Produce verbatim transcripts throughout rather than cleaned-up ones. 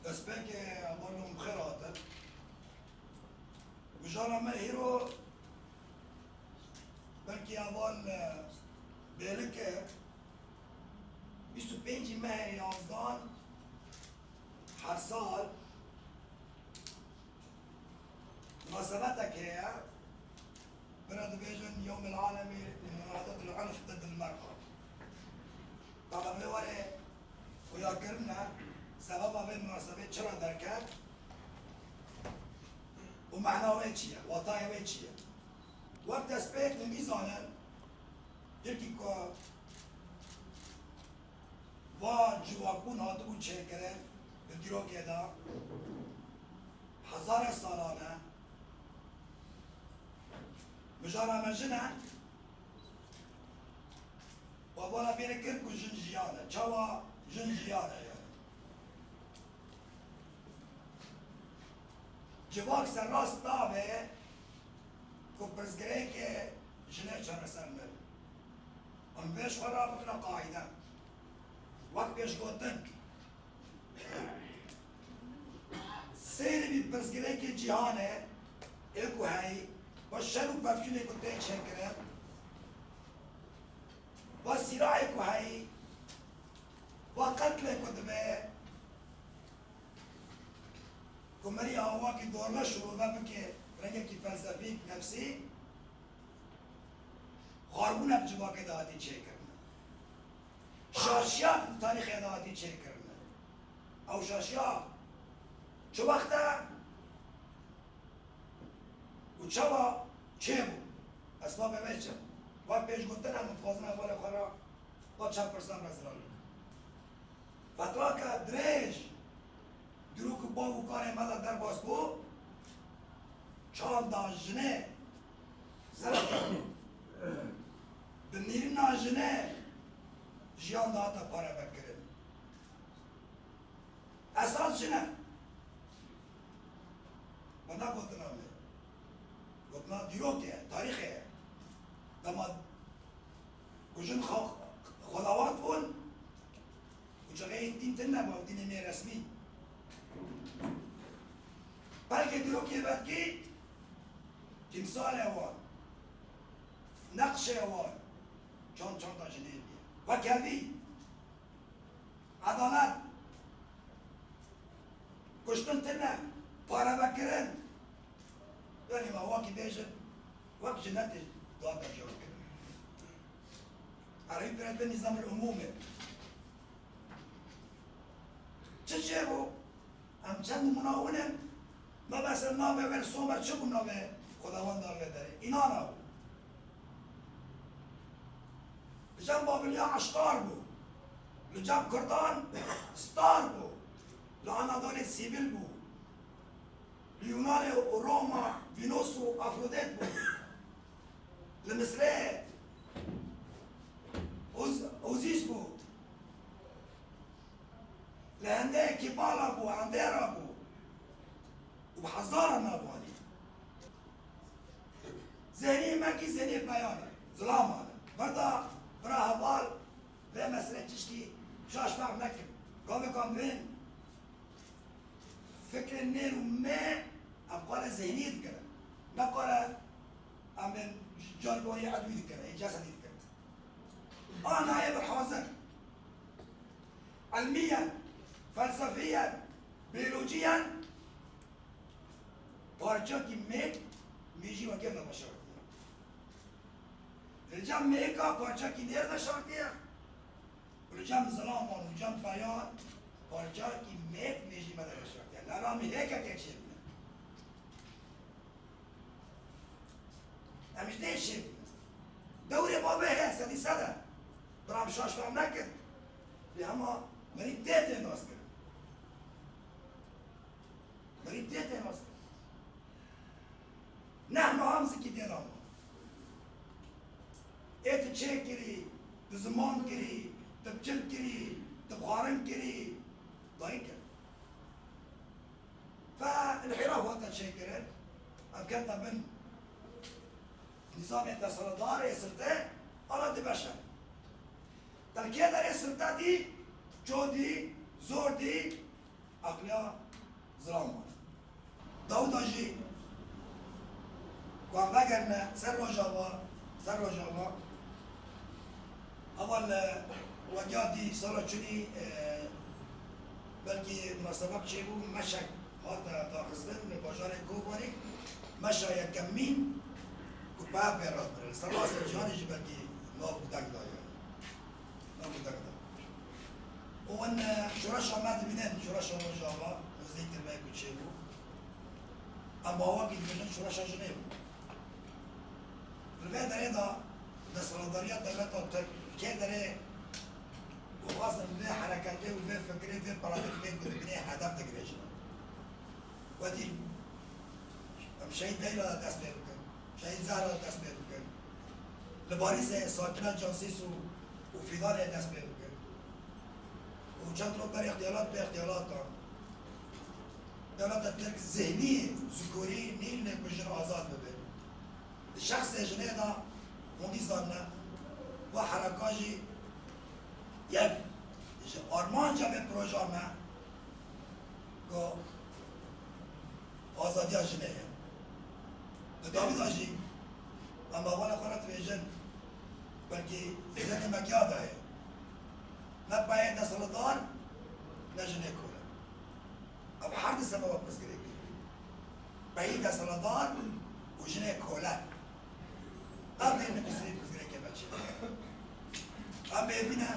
Destpêkê hevalno min bi xêr hatin. Mijara me hîro belkî heval, e, Bêlik e. Bîst û pêncî mehê yazdan her sal munasebetek heye. Bira dibêjin Yewmil Alemî li Munadetil Unf Diddil Mer'a. Taban vê warê xuya kirine, sebeba vê munasebê çira derket û mehna wê çi ye, watayê wê çi ye? Wek destpêk hûn bîzanin, yekî ku va civakbûn hatibû çêkirin di dîrokê de hezare salan e. Mijara me jin e. Babala bêne kir ku jin jiyan e. Çawa jin jiyan e yani? Civak serrast nabe ku pirsgirêkê jinê çareser nebe. Em vê ji xwe re bixine qaîde. Wek pêşgotin, sêrî bî pirsgirêkê cîhanê ê ku heyî, va şer û pevçûnê ku tê çêkirin, va sîrayê ku heyî, va qetlê ku dibe, ku merî awakî dorme şirove bike rengekî felsefîk, nefsî, xwarbûnek civakê de hatî çêkirine. Şaşiya di tarîxê de hatî çêkirine. Ew şaşiya çi wext e û çawa çêbû? Esbabê wê çi? Wek pêşgotin em dixwazin hevalê xwe re va çend pirsan re zirar bikin. Fetrake dirêj dîrok û bav û karê me de derbas bû, çanda jinê zerf bû. Bi nîrîna jinê jiyan dihate pareve kirin. Esas jin e. Me ne gotina me. Gotina dîrokê ye, tarîxê ye. Dema ku jin xwe-, xwedawend bûn, û çaxê dîn tune bû, dînê me resmî. Belkê dîrokê vedkî, timsalê wan, neqşê wan, çand çanda jinê bîye. Weke vî, edalet, kuştin tune, parevekirin. Yanî me wekî bêjin, wek jinetê date cewabkirin. Erî pire bi nîzamil umûmê. Çi çêbû? Em çend nimûna hûn in. Me mesela navê wê li Somer çi bû navê xwedawenda li vê derê? Înana bû. Li cem Babiliya Eştar bû. Li cem Kurdan Star bû. Li Anadolê Sîvil bû. Li Yunanê û Roma Vînos û Afrodît bû. Li Misrê Uz-, Uzîs bû. Li Hindê Kîbala bû, Andera bû. Û bi hezaran nav wanî. Zehnî me kî zehnî beyan e, zilaman e. Berda bira heval vê mesele tişkî şaş fehm nekin. Gavê kan bên fikrên nêr û me em qale zehnî dikirin. Ne qale em bên jargonê edwî dikirin, ê cesedî dikirin. Ana yê bir hazir. Ilmiyen, felsefiyen, biyolojiyen parçakî mêk, mêjî wekê veşartiye. Li cem mêka parçakî nêr veşartiye. Û li cem zilaman û cem beyan parçakî mêk, mêjî me de veşartiye. Lala min hêkeke çêbûne. Em ji dê şêbûn. Dewrê bavê heye, sedî sed e. Bira em şaş fehm nekin. Lê hema merî dê tê naskirin. Merî dê tê naskirin. Neh meha em zikî dê dama. Ê tu çê kirî, tu ziman kirî, tu biçim kirî, tu xwarin kirî, dayik e. Fe înhîraf hate çêkirin, em kete bin nîzamê desthilatdar ê silte, ala di beş e. Te li kê derê silte dî, ço dî, zor dî, Aqliya zilaman. Dawda jî ku em vegerine ser Rojava, ser Rojava, heval, e, wediya dî sala çûnî, e, belkî munasebet çêbû, meşek hate daxistin li bajarê Kovarê, meşa yekemîn ku pev pê re dibirin. Li ser rastê cîhanê jî belkî nav û deng daye. Nav û deng da. Û hûn, e, şoreşa me dibînin, şoreşa Rojava, nêzîktir me ku çêbû. Em bawakî dibêjin şoreşa jinê bû. Li vê derê de desthilatdariya dewleta Tirk kê derê û xwestin vê hereketê û vê fikirê, vê paradîgmê ku dibînê hedef digirêjin. Wekî em Şehîd Leyla de dest pê bikin, Şehîd Zehra de dest pê bikin. Li Parîsê Sakine Cansîs û, û Fîdanê dest pê bikin. Û çend roj berê îxtiyalat bê îxtiyalatan. Dewleta Tirk zihnî zikorî nîne ku jin azad bibe. Di şexsê jinê de hûn dî zanine, wa hereka jî yek ji armanca vê proja me ku azadiya jinê ye. Di dawî de jî em hevala xwe re dibêjin, belkî zihnê me giya de ye. Ne peyê desthilatdar, ne jinê kole. Ev her di sebeba pirsgirêkê. Peyî desthilatdar û jinê kole. Ev dê nivîsî pirsgirêkê me çê. Em bêvî ne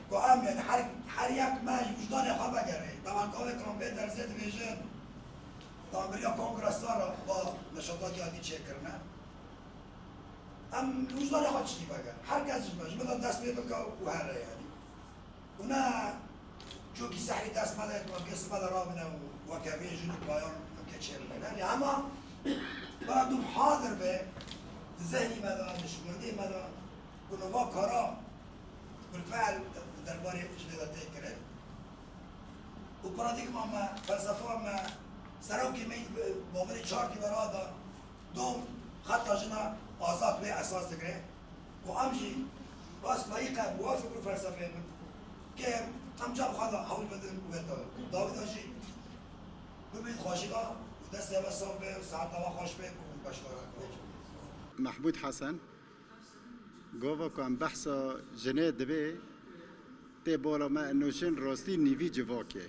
ku em, yanî her, her yek me ji wijdanê xwe vegerê. Dema gavê tran vê dersê dibêjin, dambiriya kongresan re va neşata cihadî çêkirine. Em li wijdanê xwe tiştî vegerin. Her kes ji me, ji min re dest pê bike û here, yanî. Û ne cokî sehrî dest me de, ku em kê sibe de rabine û weke vê jin û bayan em kê çêbibin. Yanî hema merdum hadir be, di zehnî me de, di şiwendê me de, ku nova kara bilfe'l di derbarê jinê de tê kirin. Û paradîgma me, felsefa me, serokê me yî bawerê çar kî vera de, dom xeta jina azad wê esas digire. Ku em jî rast layîq e bi wa fikr û felsefeyê bin. Kêm em cem xwe de hewl bidin û wê dawî de jî bibît xweşika û destê we saf be û saeta we xweş be ku beşdar e. Mehmûd Hesen, gava ku em behsa jinê dibê, tê bola me ino jin rastî nîvî civakê.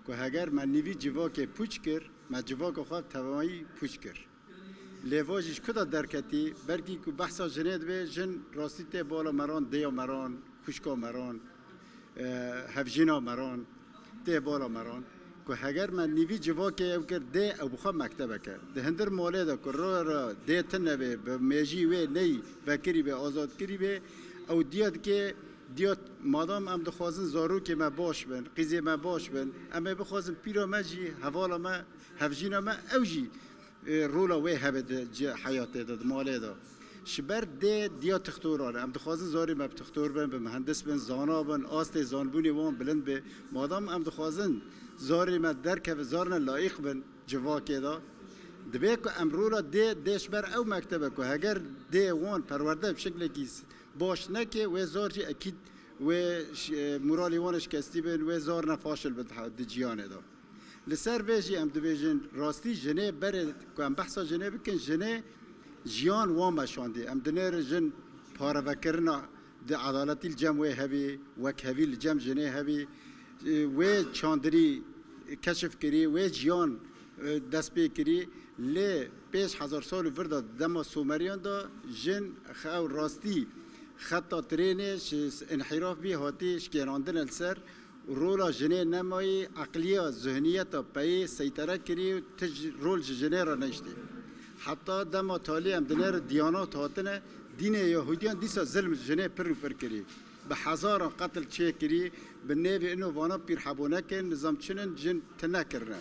Ku heger me nîvî civakê pûç kir, me civaka xwe tevayî pûç kir. Lê va jî ji ku de derketî, belkî ku behsa jinê dibe, jin rastî tê bala meran, dêya meran, xwişka meran, e, hevjîna meran, tê bala meran. Ku heger me nîvî civakê ew kir, dê ew bi xwe mektebek e. Di hindir malê de ku ro re dê tune be, bi mêjî wê ney vekirî be, azadkirî be, ew diya dike, diya, madam em dixwazin zarokê me baş bin, qîzê me baş bin, em ê bixwazin pîra me jî, hevala me, hevjîna me, ew jî e, rola wê hebe di ci-, heyatê de, di malê de. Ji ber dê diya tixtoran e. Em dixwazin zarê me bi tixtor bin, bi mihendis bin, zana bin, astê zanbûnê wan bilind be. Madam em dixwazin zarê me derkeve, zarine layiq bin civakê de. Dibe ku em rola dê, dê ji ber ew mektebe ku heger dê wan perwerde bi şeklekî s-, baş neke, wê zar jî ekîd wê ş-, e, moralê wan şikestî bin, wê zarine faşil bin di ciyanê de. Li ser vê jî em dibêjin, rastî jinê berê ku em behsa jinê bikin, jinê jiyan wan meşandî. Em dinêrin jin parevekirina di edaletî li cem wê hebî, wekhevî li cem jinê hebî, e, wê çandinî keşif kirî, wê jiyan, e, dest pê kirî. Lê pênc hezar sal û vir de dema Sumeriyan de jin xew rastî xeta trênê ji inhîraf bî hatî şikênandine li ser. Rola jinê nemayî, eqliya, zihniyeta peyê seytere kirî û ti ji, rol ji jinê re neştî. Heta dema talî em dinêrin diyanat hatine, dînê Yahudiyan dîsa zilm ji jinê pir û pir kirî. Bi hezaran qetil çêkirî, bi nêvê ino vana pîrhebonekên nizam çinin jin tune kirine.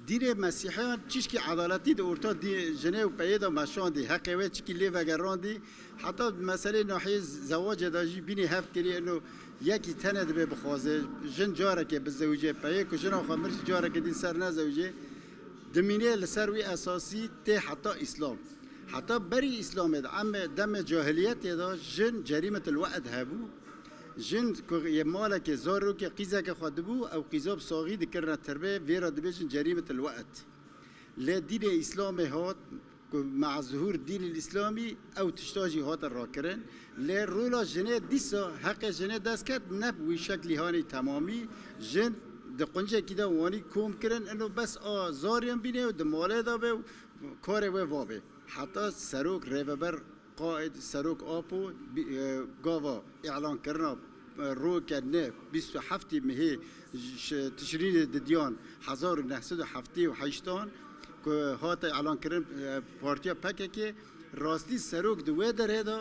Dînê Mesîhiyan çişkî edaletî di orta dî-, jinê û peyê de meşandî, heqê wê çikî lê vegerandî, heta di meselê nahiyê zewacê de jî bînî hev kirî, ino yekî tenê dibe bixwaze, jin carekê bizewicê, peyê ku jina xwe mir jî carekê dî ser nezewicê, dimîne li ser wî esasî tê heta Îslam. Heta berî Îslamê de, em demê cahiliyetê de jin cerîmetil we'd hebû. Jin ku yê malekê zarokê qîzeke xwe dibû, ew qîza bi saxî dikirine tirbê, vê re dibêjin cerîmetil weqt. Lê dînê Îslamê hat ku mea zuhûr dînil Îslamî ew tişta jî hate rakirin. Lê rola jinê dîsa heqê jinê dest ket, ne bi wî şeklî hanî temamî. Jin di quncekî de wanî kom kirin, ino bes a zariyan bîne û di malê de be û karê wê va bê. Heta serok rêveber qaîd serok Apo bî-, e, gava îlankirina, e, roke ne bîst û heftê mehê ji Tişrînê didiyan hezar û neh sed û heftê û heştan ku hate îlankirin, e, partiya P K K, rastî serok di wê derê de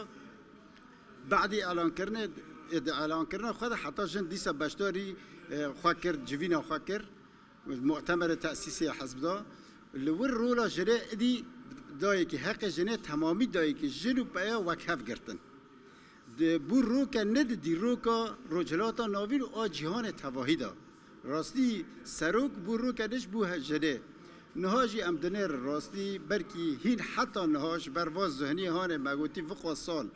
badî îlankirinê, e, di îlankirina xwe de heta jin dîsa beşdarî, e, xwe kir, civîna xwe kir. Mu'temerê tesîsê hizb de, li wir rola jinê idî dayekî, heqê jinê temamî dayekî, jin û peya wek hev girtin. Di, bû roke ne di dîroka Rojhilata Navîn û a cîhanê tevahî de. Rastî serok bû roke ne ji bû he-, jinê. Niha jî em dinêrin rastî, belkî hîn heta niha ji ber va zihniyê hanê me gotî viqwa sal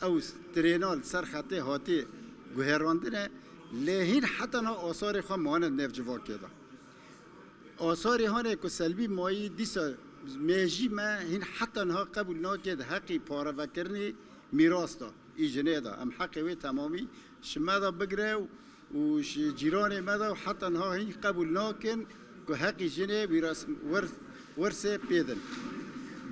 ew trêna li ser xetê hatî guherandine, lê hîn heta niha asarê xwe mane di nêv civakê de. Asarê hanê ku Selbî mayî dîsa mêjî me hîn heta niha qebûl nake di heqî parevekirinê mîras de, î jinê de. Em heqê wê temamî ji me de bigire û û ji cîranê me de û heta niha hîn qebûl nakin ku heqî jinê wîras-, wir-, wirsê pê din.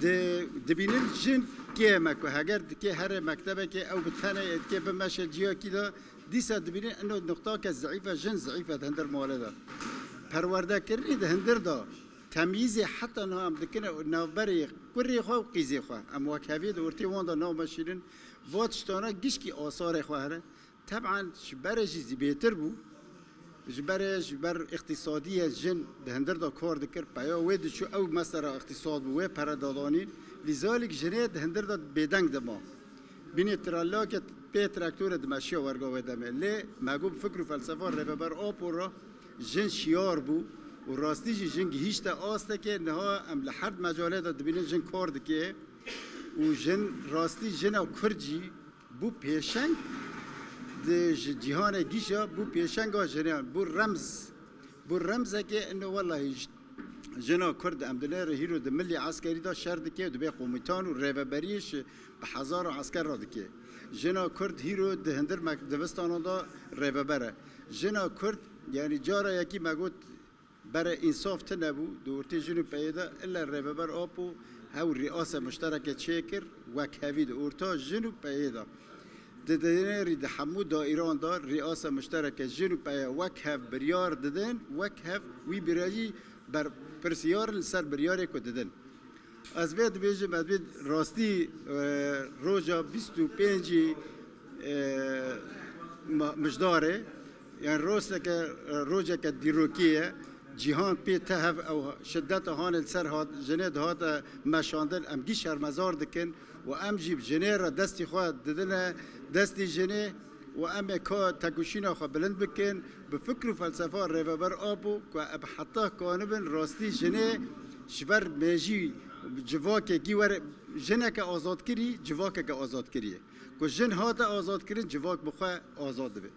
Di, dibînin jin kêm e ku heger dikê herê mektebekê ew bi tenê yê dikê bimeşe ciyakî de, dîsa dibînin ino nuqtake zeîf e, jin zeîf e di hindir malê de. Perwerdekirinê di hindir de temyîzê heta niha em dikine navberê kurê xwe û qîzê xwe. Em wekheviyê di ortê wan de nameşînin. Va tiştana gişkî asarê xwe hene. Teban ji berê jî zî bêtir bû. Ji berê, ji ber îqtîsadiyê jin di hindir de kar dikir, peya wê diçû, ew mesela îqtîsad bû, wê pere dadanîn. Lîzalîk jinê di hindir de bêdeng dima. Bînê tralakê pê traktorê dimeşiya werga wê demê. Lê me got bi fikr û felsefa Rêveber Apo re jin şiyar bû û rastî jî jin gihîşte astekê niha em li her mecalê de dibînin jin kar dike û jin rastî jina Kurd jî bû pêşeng di ji cîhanê gîja bû pêşenga jinan, bû remz, bû remzekê ino wellahî j-, jina Kurd em dinêre hîro di milî eskerî de şer dike û dibe komîtan û rêveberiyê ji bi hezara esker re dike. Jina Kurd hîro di hindir mek-, divistanan de rêveber e. Jina Kurd, yanî cara yekî me got, berê însaf tune bû di ortê jin û peyê de, illa Rêveber Apo hew rîasa muştereke çêkir, wekhevî di orta jin û peyê de. Di dinêrî di hemû daîran de rîasa muştereke jin û peye wek hev biryar didin, wek hev wî biryarî berpirsiyar in li ser biryarê ku didin. Ez vê dibêjim, ez vê rastî, e, roja bîst û pêncî, e, ma-, Mijdarê, yani rosteke, e, rojeke dîrokî ye. Cîhan pê tehev ew şideta hanê li ser hat, jinê dihate meşandin, em gî şermezar dikin û em jî bi jinê re destî xwe didine destî jinê û em ê ka tekoşîna xwe bilind bikin, bi fikr û felsefa Rêveber Apo ku em heta kanibin rastî jinê ji ber mêjî civakekî were, jineke azadkirî, civakeke azadkirî ye. Ku jin hate azadkirin, civak bi xwe azad dibe.